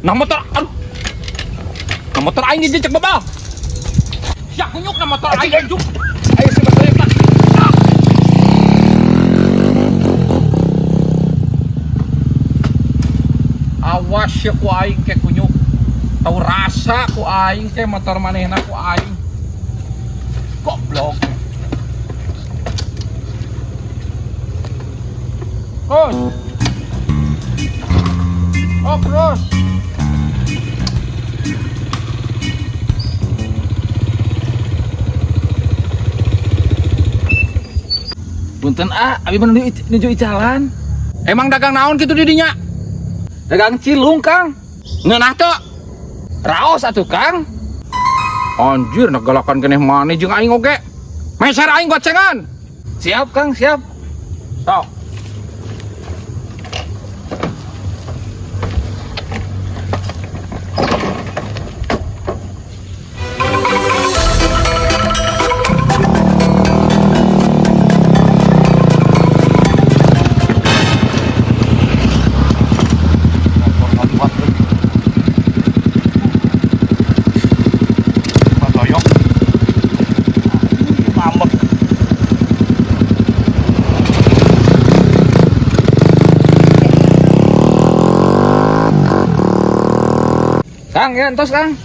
Nah motor, aduh. Nah motor aing dijejek babal. Sia kunyuk na motor aing anjuk. Ayo si Badoyok lah. Awas ya ku aing ke kunyuk. Tau rasa ku aing ke motor manehna ku aing. Goblok. Kos. Oh, Kros. Punten ah, abi mah nuju icalan. Emang dagang naon kitu di dinya? Dagang cilung, Kang. Ngeunah teu? Raos atuh, Kang. Anjir, nak galakan keneh maneh jeung aing oge. Meser aing gocengan. Siap, Kang, siap. Sok. Badoyok. Ngambek. Kang, ya entos, Kang.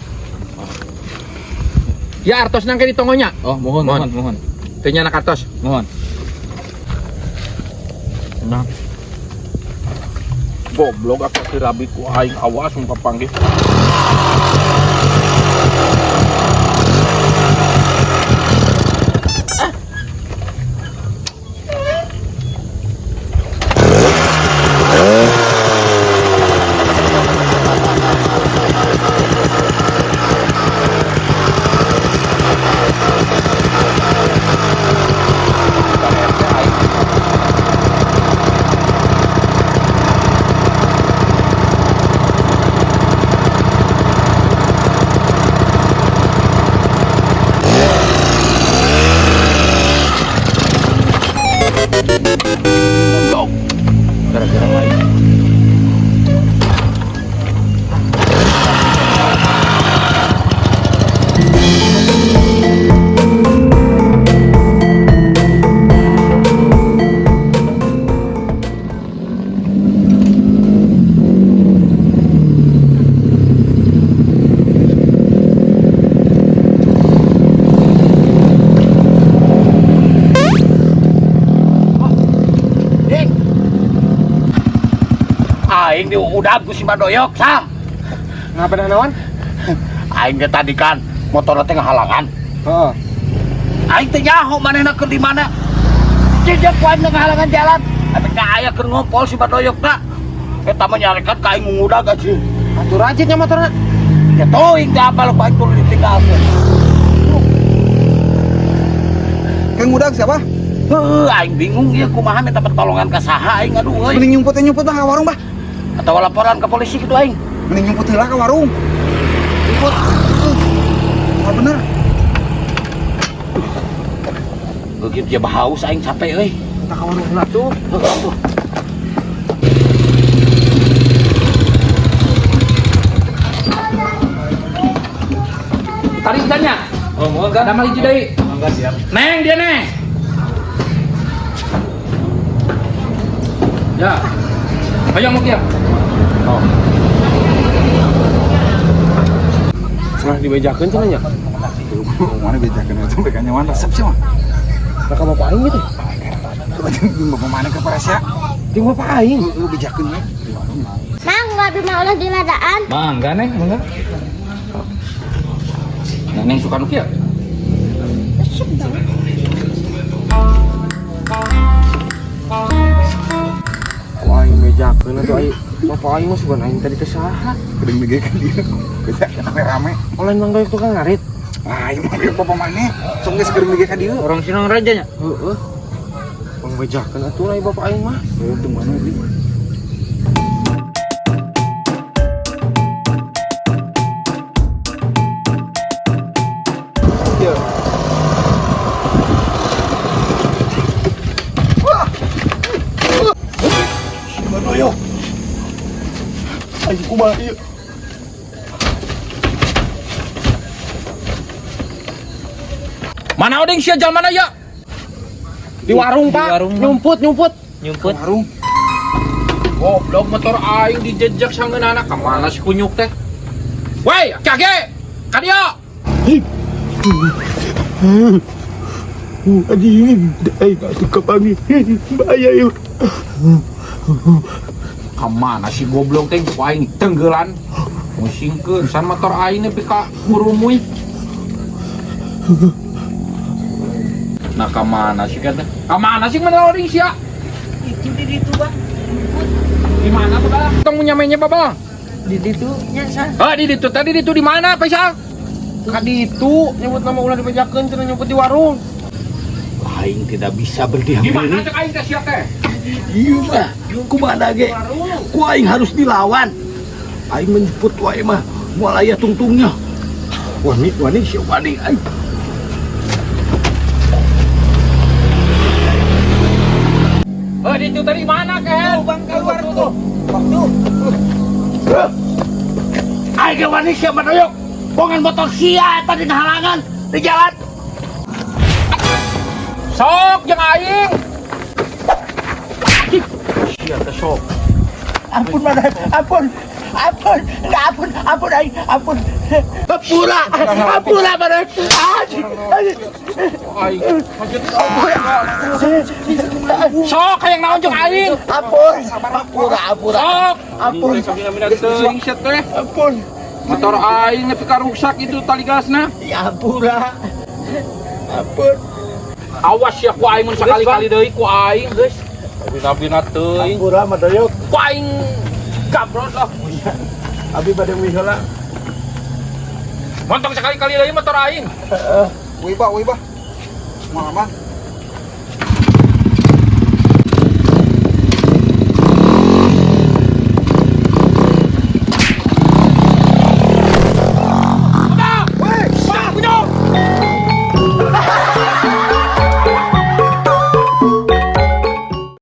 Ya artos nangke di tongonya. Oh, mohon, Mohon. mohon, mohon. Teu nya anak artos. Mohon. Nah. Goblok aku si rabi ku aing awas mun papanggih. Goblok. Gara-gara aing. Aing diudag ku si Badoyok sah. Ngapa dah naon? Aing ge tadi kan motor teh ngahalangan. Heeh. Aing teh nyaho manehna keur di mana. Jejak ku aing ngahalangan jalan. Tapi ka aya keur ngompol si Badoyok ta. Eta mah nyarekan ka aing ngudag aja. Atuh rajin nya motorna. Ya teuing teh apal ku aing turun ditinggalkeun. Kang Udag siapa? Heuh, aing bingung ieu kumaha minta pertolongan ka saha aing aduh euy. Mending nyumput nyumput bah ke warung bah. Atau laporan ke polisi gitu aing. Mending nyumput heula ke warung. Ikut. Wah bener. Begitu dia haus aing capek euy. Kita ka warung heula tuh. Heuh, tuh. Tarik tanya. Oh, mohon, Kang. Damel hiji deui. Mangga siap. Neng dia neng. Ya. Ayo mau kia. Oh. Cenah dibejakeun cenah nya. Mana bejakeun itu mereka nyawan resep sih mah. Lah ka bapak aing gitu. Jeung bapak mana ke parasya? Jeung bapak aing. Heeh bejakeun we. Mang, nggak bima ulah di ladaan. Mangga neng, mangga. Nah, neng suka nu kieu. Resep dong. Wah, aing bejakeun atuh aing. Bapak aing mah sugan aing tadi teh saha? Geuning begekan dia. Bejakeun rame-rame. Oh, lain Mang Doyok tukang ngarit. Ah, ieu mah bapak mana? Sok geus geuning bege ka dieu. Orang Sinang Raja nya? Heeh. Bang bejakeun atuh lah bapak aing mah. Heuh tungguan we beli. Iya. Si Badoyok. Aing kumaha ieu? Mana oding sia jalmana ya? Di warung, Di Pak. warung, Bang. Nyumput, nyumput. Nyumput. Warung. Goblok motor aing dijejak sangeunana ka mana si kunyuk teh? Woi, kage. Ka dieu. Anjing, aing atuh kapanggih. Bahaya ieu. Ka mana si goblok teh ku aing tenggelan. Musingkeun san motor aing nepi ka ngurumuy. Nah, ka mana sih kata? Ka mana sih mana oding sia? Itu di ditu, Bang. Nyumput. Di mana tuh, Bang? Tong nyamenya, Bang. Di ditu nya sa. Ah, di ditu tadi ditu di mana, Faisal? Ka ditu nyebut nama ulah dibejakeun cenah nyumput di warung. Aing tidak bisa berdiam Di mana diri. cek aing teh sia teh? Iya mah, kumaha ge? Ku aing harus dilawan. Aing menjemput wae mah, moal aya tungtungnya. Wani, wani, si wani aing. Eh, di itu tadi mana, Ken? Bang keluar tuh. Tuh. Aing ge wani sia badoyok. Bongan motor sia eta di halangan di jalan. Sok jeung aing. Sia teh sok. Ampun mana, ampun, ampun, enggak ampun, ampun aing, ampun. Ampura, ampura mana. Anjing, anjing. Aing. Sok hayang naon jeung aing? Ampun, ampura, ampura. Sok. Ampun. Sabina teuing sia teh. Ampun. Motor aing nepi ka rusak itu tali gasna. Ya ampura. Ampun. Awas ya ku aing mun sakali-kali deui ku aing, geus. Sabina teuing. Ampura madoyok. Ku aing gabrot lah. Abi bade uih heula. Montong sekali-kali deui motor aing. Wih, Bah, wih, Bah. Moal aman.